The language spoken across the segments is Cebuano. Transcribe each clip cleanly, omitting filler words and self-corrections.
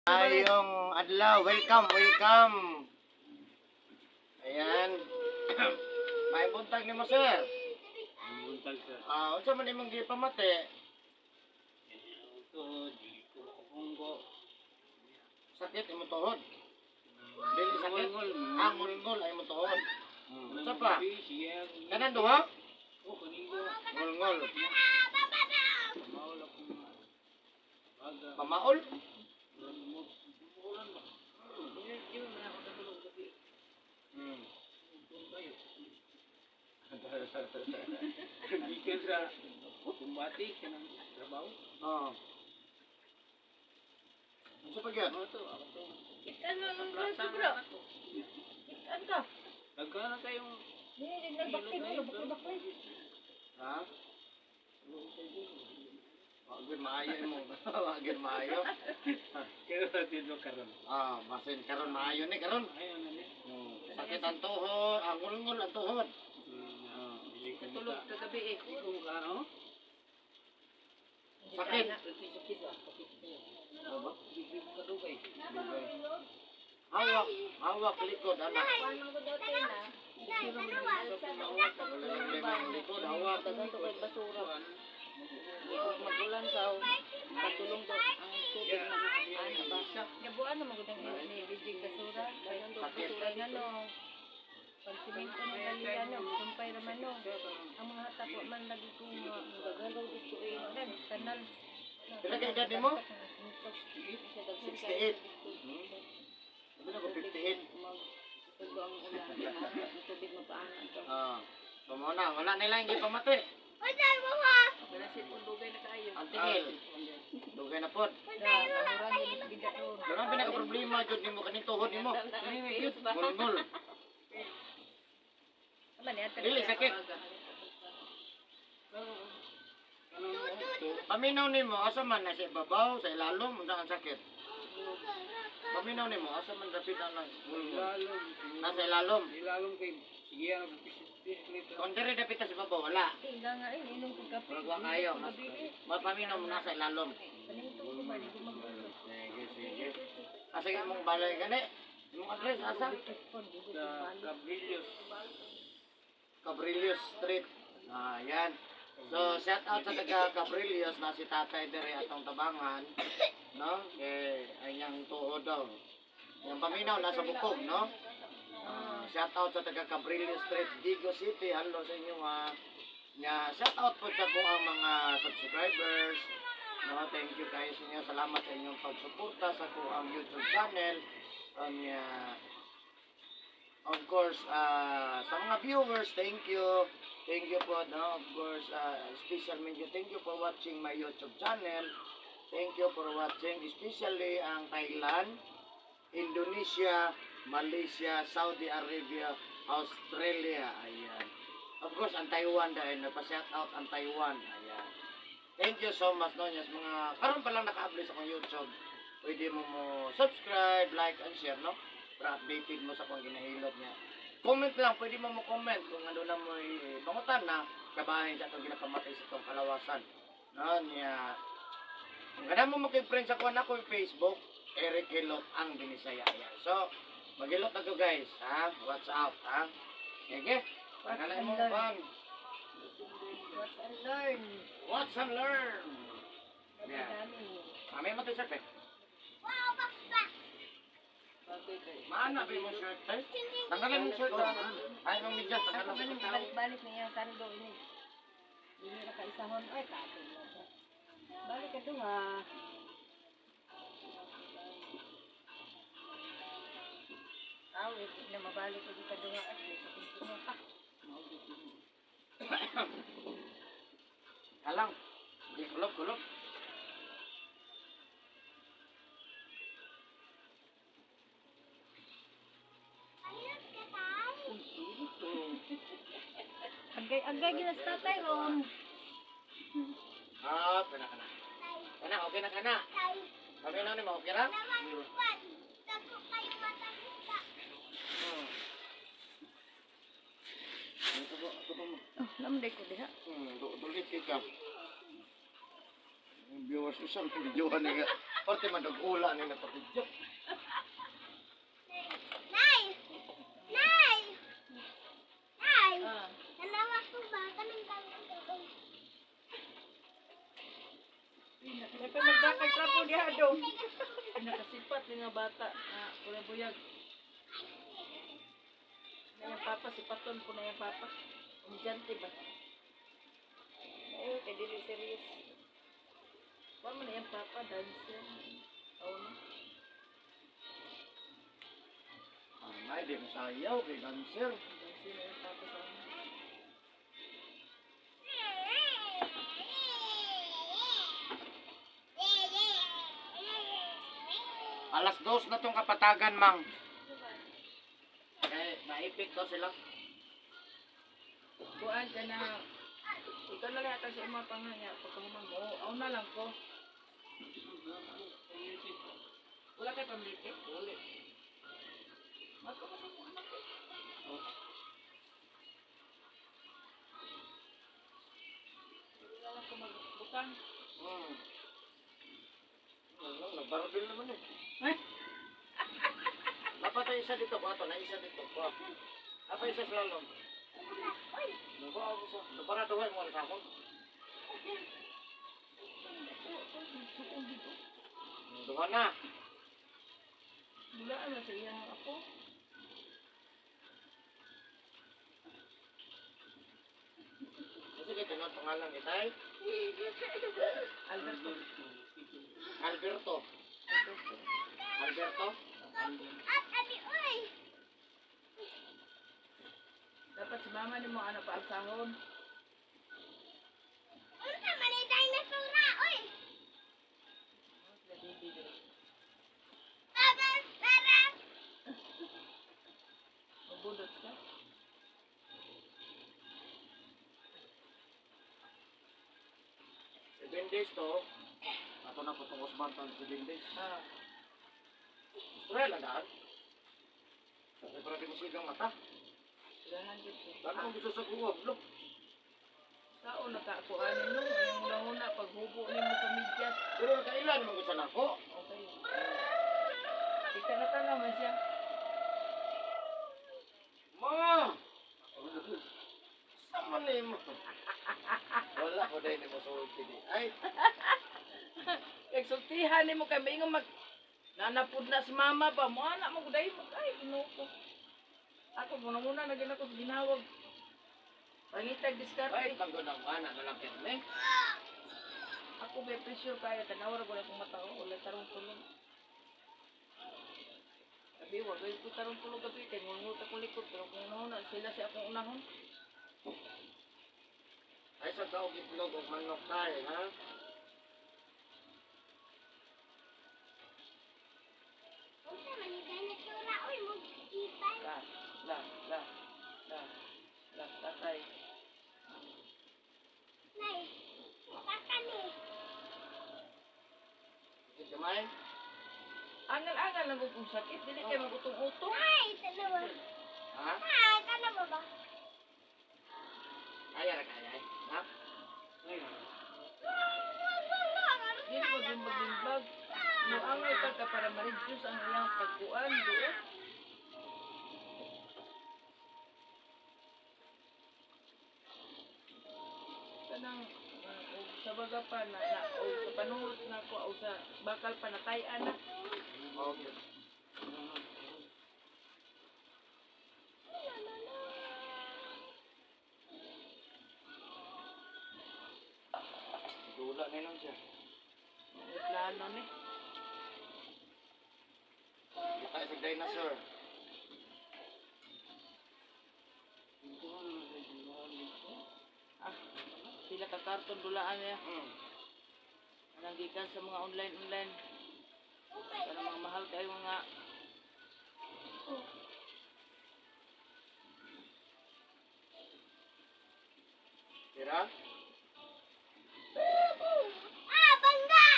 Maayong adlaw. Welcome, welcome. Ayan. May buntag nimo, sir. Buntag, sir. Ah, unsa man imong gipamati? Ito, di ko makapunggo. Sakit imong tuhod. Dili sakit. Ah, ngulngol ay imong tuhod. Unsa pa? Siya. Kanan duha? Oh, kanigo. Ngulngol. Pamaol ako nga. Baga. Pamaol? Umuulan ba? Hindi mo na ako natulog gabi. Tayo. Gikan sa kumbati ka ng trabaho. Oh. Unsa pa gyud? Ano to? Ako to. Ikan mo ang braso, bro. Ikan ka. Nagkana na tayong Hindi, nagbakti mo. Bakli-bakli. Ha? Wa gyud maayo imo. Wa gyud maayo. Kaya natin mo karon. Ah, basin karon maayo ni karon. Ayun na ni. Sakit ang tuhod, ang ngulngol ang tuhod. Tulog kagabi eh. Hindi ko makaano. Sakit. Sakit ba? Sakit kayo. Ano ba? Hindi ko kadugay. Hawak, hawak likod anak. Paano ko daw tayo na? Wala problema ang likod, hawak. Dagan to kay basura. Pag magulan daw, patulong daw ang tubig na ano ba? Gabuan na magandang ni Bijig basura. Dagan to Sakit. basura nga no. Pag simento ng kalian no, sumpay raman no. Ang mga hatako man lagi kong gagalaw dito eh. Dan, kanal. Pila ka edad nimo? 68. Sabi ko 58. Tugo ang ulan, ang tubig mapaana to. Ah. So mo na, wala nila hindi pamati. Ganasit po dugay na kaayo. Ang tingil. Dugay na pod. Da, amuran yung bida to. Pero ang pinaka problema jud nimo kaning tuhod nimo. Ngulngol. Dili sakit. Paminaw nimo asa man na sa ibabaw, sa ilalom, unsa ang sakit? Paminaw nimo asa man dapit ang ngulngol? Ilalom. Nasa ilalom. Ilalom kay sige ano pisiklit. Kung diri dapit sa ibabaw wala. Tingga nga eh, inom ko kape. Murag wa kayo. Mas mapaminaw mo nasa ilalom. Paningtong ko ba, di ko magluto. Sige, sige. Asa imong balay gani? Imong address asa? Sa Cabrillos. Cabrillos Street. Ah, yan. So, shout out sa taga Cabrillos na si Tatay dere atong tabangan, no? Eh, ay niyang tuod daw. Yung paminaw nasa bukog, no? Ah, shout out sa taga Cabrillos Street, Digo City. Hello sa inyo ha. Nya, shout out po sa buong mga subscribers. No, thank you kayo sa inyo. Salamat sa inyong pagsuporta sa kuang YouTube channel. Nya, of course, sa mga viewers, thank you. Thank you po, no? Of course, special medyo thank you for watching my YouTube channel. Thank you for watching, especially ang Thailand, Indonesia, Malaysia, Saudi Arabia, Australia. Ayan. Of course, ang Taiwan dahil nagpa-shout out ang Taiwan. Ayan. Thank you so much, no? Yes, mga karon pa lang naka-upload sa akong YouTube. Pwede mo mo subscribe, like, and share, no? Para updated mo sa kung ginahilot niya. Comment lang, pwede mo mo comment kung ano na mo bangutan na kabahin sa atong ginapamatay sa itong kalawasan. No, niya. Kung gana mo makipriend sa kuan ako yung Facebook, Eric Hilot ang Binisaya. Ayan. So, maghilot na ko guys, ha? Watch out, ha? Sige. Watch Pangalan and mo, learn. Pang. Watch and learn. Watch and learn. Yeah. Dami. Kami mo to sir, eh. Maana ba yung shirt, eh? Tanggalin mo yung shirt, ha? Ay, nung medyas, Ako tanggalin mo. ganun, balik-balik niya sando ini. Hindi na kaisahon. Ay, tato mo. Balik ka duha. Aw, hindi na mabalik ko dito duha. At least, mo pa. Alang. Di, kulop, kulop. Agay, agay, ginas tatay ron. Ah, kana kana. Kana, okay na kana. Okay na ni mo, okay ra? Ito ba mo? Oh, namday ko diha. Dulit kay ka. Yung viewers isang videohan nga. Parte man ula ni napabidyo. Nay! Nay! Nay! Ah. Dalawa ko ba? Kanang kanang. Dapat magdakag trapo diha dong. Nakasipat ni nga bata na kulay buyag. Na yung papa, sipaton ko na yung papa. Umidyante ba? Ay, kay dili serious. Wa man na yung papa, dancer. Oo na. Ay, di mo sayaw kay dancer. Dancer na yung papa sa una. 2:00 na tong kapatagan, mang. Kay maipit to sila. Kuan ka na. Ikaw na lang sa uma panganya. Pagkahuman mo, aw na lang ko. Wala kay pamlite? Uli. Magko ko sa imong anak eh. Wala lang ko magbutang. Ano, nagbarbil naman eh. Eh? Dapat ay isa dito, bato na isa dito. Ba. Apa isa sa lalom? Nago ako sa. Para duhay mo sa akon. Duha na. Wala na sa iyang ako. Kasi kay tinod pangalan ni Tay. Alberto. Alberto. Alberto. Alberto. At abi oy. Dapat si mama ni mo ano pa alsahon. Unsa man ni dinosaur oy? Baba, para. Mabudot ka. 7 days to. Ato na po itong Osman 7 days. Ah, Israel na daan. Ay, para di mo sigang mata. Sudahan gid ko. Lalo kung gusto sa kuwag, look. Sao na ka ako ani no? Ang una-una paghubo nimo sa medyas. Pero kailan mo gusto na ako? Okay. Kita na tanaw man siya. Ma! Sama na mo. Wala ko dahil mo sulti di. Ay, Exultihan nimo kay maingon mag nanapud na si mama ba mo ana mo guday mo ay Ginoo ko. Ako muna muna na gina ko sa ginawag. Pangitag diskarte. ay, panggo ng ana na lang pirme. Ako may pressure kaya tanaw ra gud akong mata oh, wala tarong tulog. Sabi wa gay ko tarong tulog gabi kay ngungut ako likod pero kung unahon na sila si akong unahon. Ay, sa taog itlog o manok tayo, ha? Unsa man ni dinosaur oy mo gipan. La la la la la tatay. Nay. Kaka ni. Sige, gamay. Angal-angal lang kung sakit dili kay magutong-utong. Nay, tanawa. Ha? Nay, tanawa ba? Ay, ara kaya, ay. Ha? Dili ko din maglimbag. Muangay pa ka para ma-reduce ang iyang pagkuan doon. Kanang og sa baga pa na, na og sa panuhot na ko o sa bakal pa natayan na. Okay. Dula na lang siya. May plano ni. Kita sa dinosaur. Ah, sila ka karton dulaan niya. Anang gikan sa mga online online. Para mga mahal kayo mga Tira? Ah, bangga.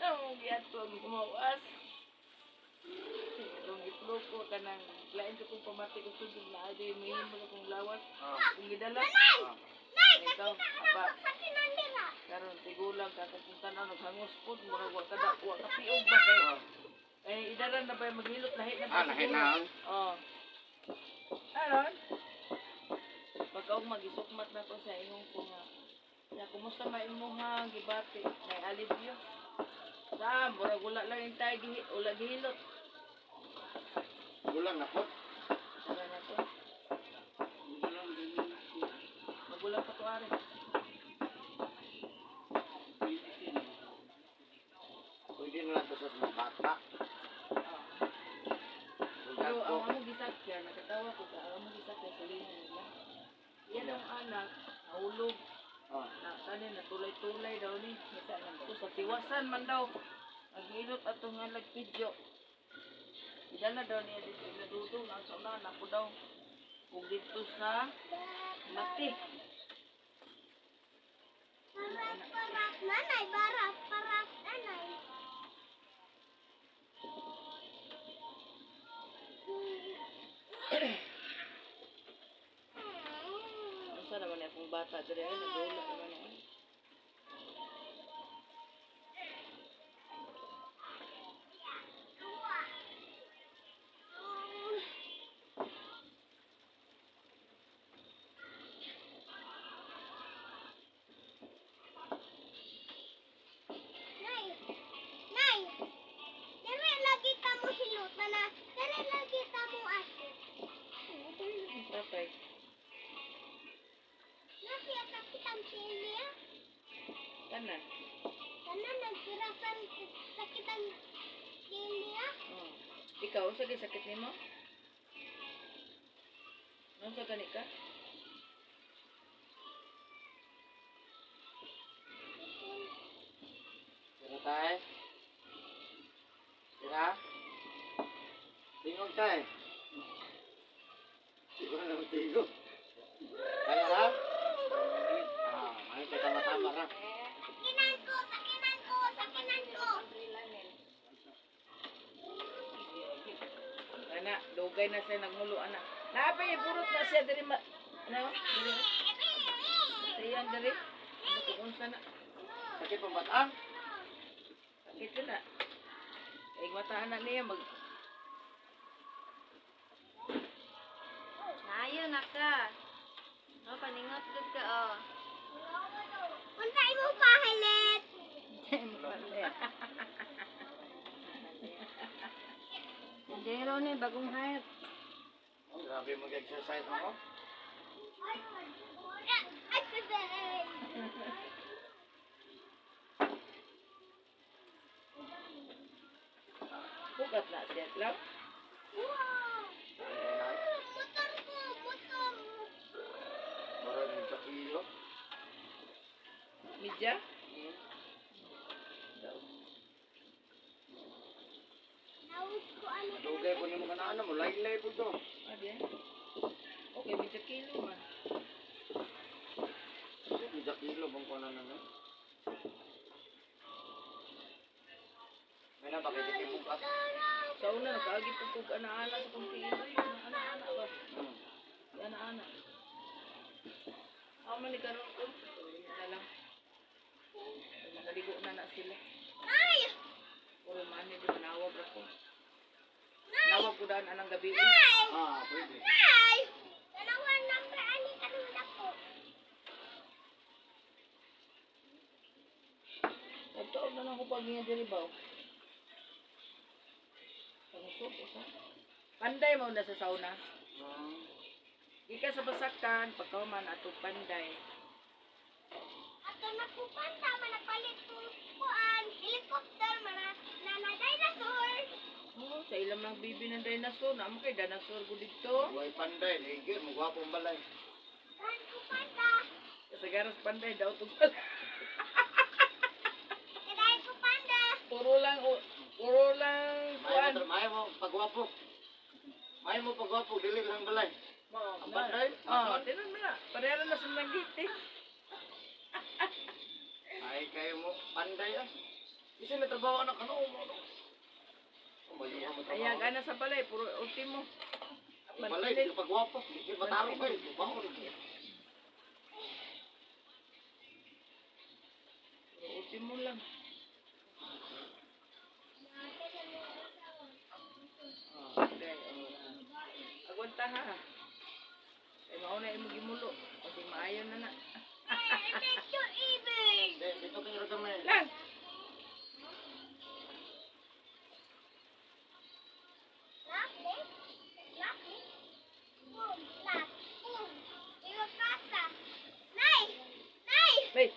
Ang giadto ang gumawas. Itong gitlog ko kanang lain ko kung pamati ko tubig na ay may himo akong lawas. Ah. Kung gidala. Ah. Nay, Ikaw, kakita apa. na ko sa kinandira. Karon tigulang kakapunta na naghangos pod, murag wa kada wa ka piog ba kay eh idaran na ba maghilot lahi na ba Ah, lahi siguro. na. Oh. Aron. Pagkaog magisukmat na to sa ingon ko nga. Ya, kumusta man imuha gibati? May alibyo. Sa murag wala lang yung tayo gihi, wala gihilot. Gulang na po. Tara na to. Magulang pa to are. Pwede na lang to sa mga bata. Oh. Pero Pero ang among gisakyan, nakatawa ko ka, ang among gisakyan sa linya nila. Yan ang anak, nahulog, Ah, na kanin, natulay-tulay daw ni. So, sa tiwasan man daw, naghilot ato nga nagpidyo. Idala daw niya dito, inadudong, nasa unahan ako daw. Kung dito sa Mati. Parak, parak, nanay, barak, parak, nanay. Unsa naman ni akong bata diri ay nagdula naman ako. Nay, nay, dere lagi ka mo hilot na, dere lagi ka mo ate. Tatay. Nasiya sakit ang pili. Tanan. Tanan nagpirasan sakit ang pili. Oh. Ikaw, unsa kay sakit nimo? Unsa gani ka? Tira tayo. Tira. Tingog tayo. Siguro na tingog. Kaya ra? Ah, ay kay tama-tama ra. Sakinan ko, sakinan ko, sakinan ko. Ana, dugay na siya nagmulo ana. Naapay burot na siya diri ma ano? Diri. Sa iyan diri. Ano kung unsa na? Sakit pang bataan. Sakit na. Kay mataan na niya mag Ayo na ka. Oh, paningot gud ka oh. Unsa imong pahilit? Hindi ni bagong hire. Oh, grabe mag-exercise mo. Ay, bebe. Hugat na siya, Clau. Wow! Motor ko, motor. Murag sa kilo. Midya? Nawis ko ano. Dugay po nimo kanana mo, laylay po to. Adi. Okay, midya kilo man. Medyo kilo bang kuno na no. May na bakit di bukas. Sa una, nakaagi po kog ana-ana sa kong kilo. Ana-ana ba? Ana-ana. Ako man ni karon ko. Na lang. Nakaligo na na sila. Ay! Puro man di manawag ra ko. Nawag ko daan anang gabi. Ay! Ah, pwede. Ay! Dalawa number ani kanang dako. Nagtuog na lang ko pag niya diri ba. Pangusog usa. Panday mo na sa sauna. Ika sa basakan, pagkahuman ato panday. Ato nakupanta man nagpalit ko kuan helicopter man na na dinosaur. Oh, sa ilam ng bibi ng dinosaur, naamo kay dinosaur gud didto. Buhay panday, ligir, mo gwapong balay. Kan kupanta. Sa garas panday daw tugpal. Kaday kupanda. Puro lang puro lang kuan. May mo pagwapo. May mo pagwapo, dili lang balay. Mao, Ang panday? Oh, tinan mo na. Pareha na sa langgit eh. Ay kayo mo panday ah. Isa na trabaho anak ano mo ano. Umayo mo trabaho. Kaya gana sa balay, puro ultimo. Ang balay, di ka pagwapo. Di mataro kayo, baon. Ultimo lang. Oh, hindi. Oh, Agwanta ha. Kay mao na imo gimulo. Kasi maayo na na. Ito ibig. Hindi, dito kayo gamay. Lang. Laki. Laki. Boom. Lak. Boom. Iyo kasa. Nay! Nay! Bay.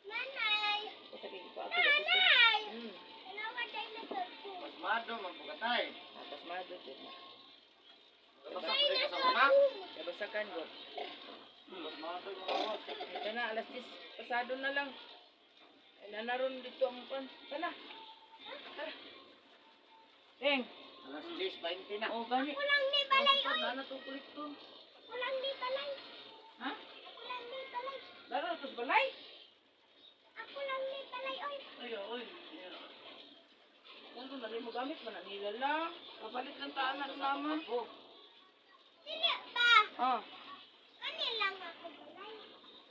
Nanay! Basta kay pa ako. Nanay! Dalawa dinosaur. Boom. Pasmado, magpugatay. Atas mado jud na. Basak ka sa una. Kabasakan god. Pasmado yung mga. Ito na alas 10 pasado na lang. Ay nanaron dito ang pan. Tana. Tara. Teng. Alas 10:20 na. Oh, gani. Kulang ni balay oy. Ano to kolektor? Kulang ni balay. Ha? Ako lang ni balay. Dara to sa balay. Ako lang ni balay oy. Ay, oy. Yan ko na rin mo gamit man nila lang. Kapalit lang taan na mama. Dili ba? Ah. Kani lang ako balay.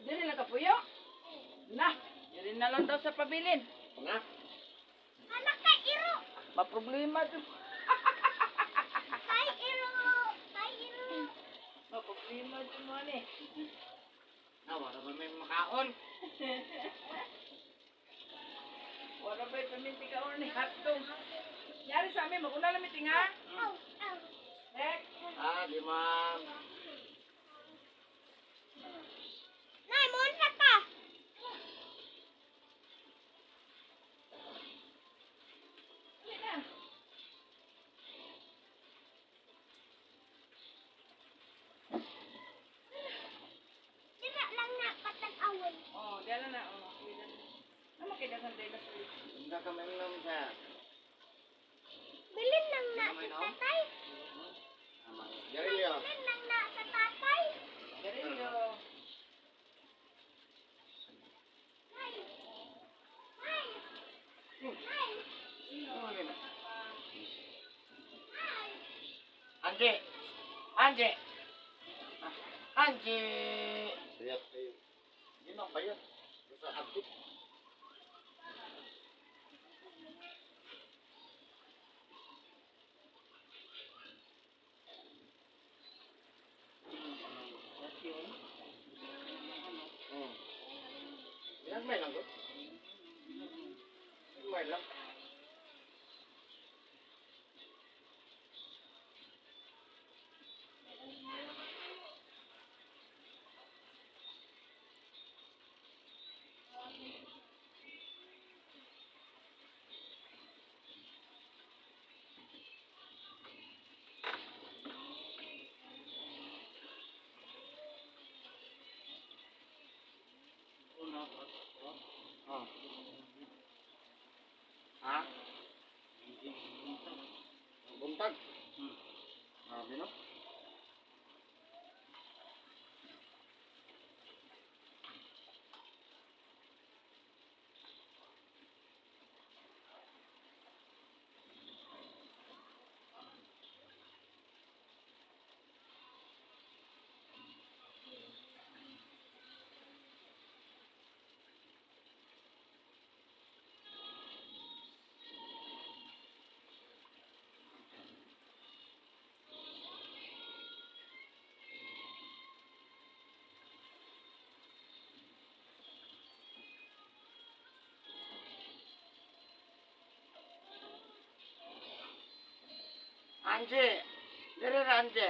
Dili lang kapuyo. Na, dili na lang daw sa pabilin. Na? Anak ka iro. Maproblema to. Kay iro. Kay iro. Maproblema to mo ni. Na, wala ba may makaon? Wala pa'y paminti ka ni hotdog. Yari sa amin, maguna lang miting ha. Aw, aw. Ek. Ah, di ma'am. Nay, monsa ka. Dili na. Dira lang na patag-awon. Oh, dala na. Oh, dala na. Ano kailangan dinosaur? Hindi ka mainom sa. Bilin lang na sa tatay. Tama. Garillo. Bilin lang na sa tatay. Garillo. Nay. Nay. Nay. Ano Nay. Anje. Anje. Anje. Sayap kayo. Yun ang bayot. Sa abdi. Ginagmay lang ko. Ginagmay lang. Oh. Ha? Buntag. Grabe no? Anje. Dire ra Anje.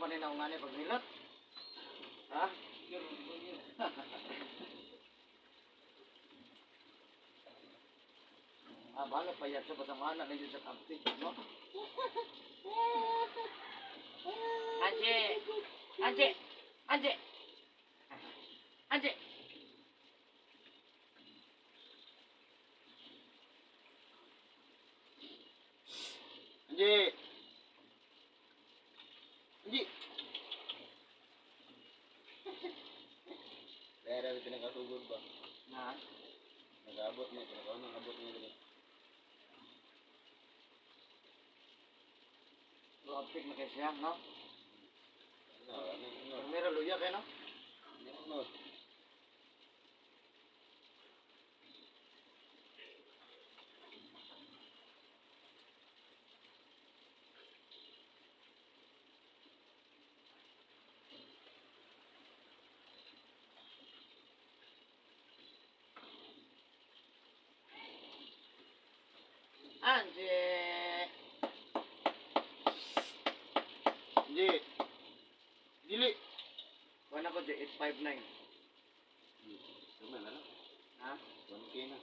pa nila ungani paghilot. Ha? Ah, bala pa yan sa pasamahan na ninyo sa camping, no? Anje! Anje! Anje! Anje! Anji. Anji. Dahil ang pinakasugod ba? Na? Nag-abot niya. Pinakaunang abot niya dito. So, uptick na kayo siya, no? Ano? Ano? Ano? Meron luya kayo, no? Ano? Anje! Anji. Dili. Wala ko, 859. Tama na lang. Ha? 1K na.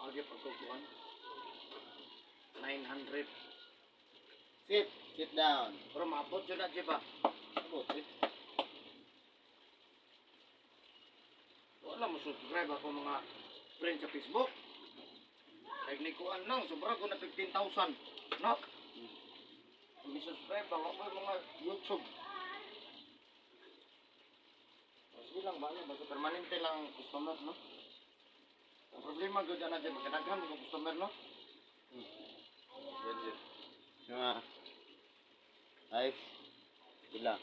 Audio pagkukuan. 900. Sit. Sit down. Pero maabot yun na, di ba? Abot eh. Wala mo subscribe ako mga friends sa Facebook. Kaya ni kuan lang, sobra ko na 15,000. No? May subscribe ako ko mga YouTube. Sige lang ba, basta permanente lang ang customer, no? Ang problema gud ana dyan, magkadaghan mo customer, no? Yan, sir. Yung mga ayos. Pila.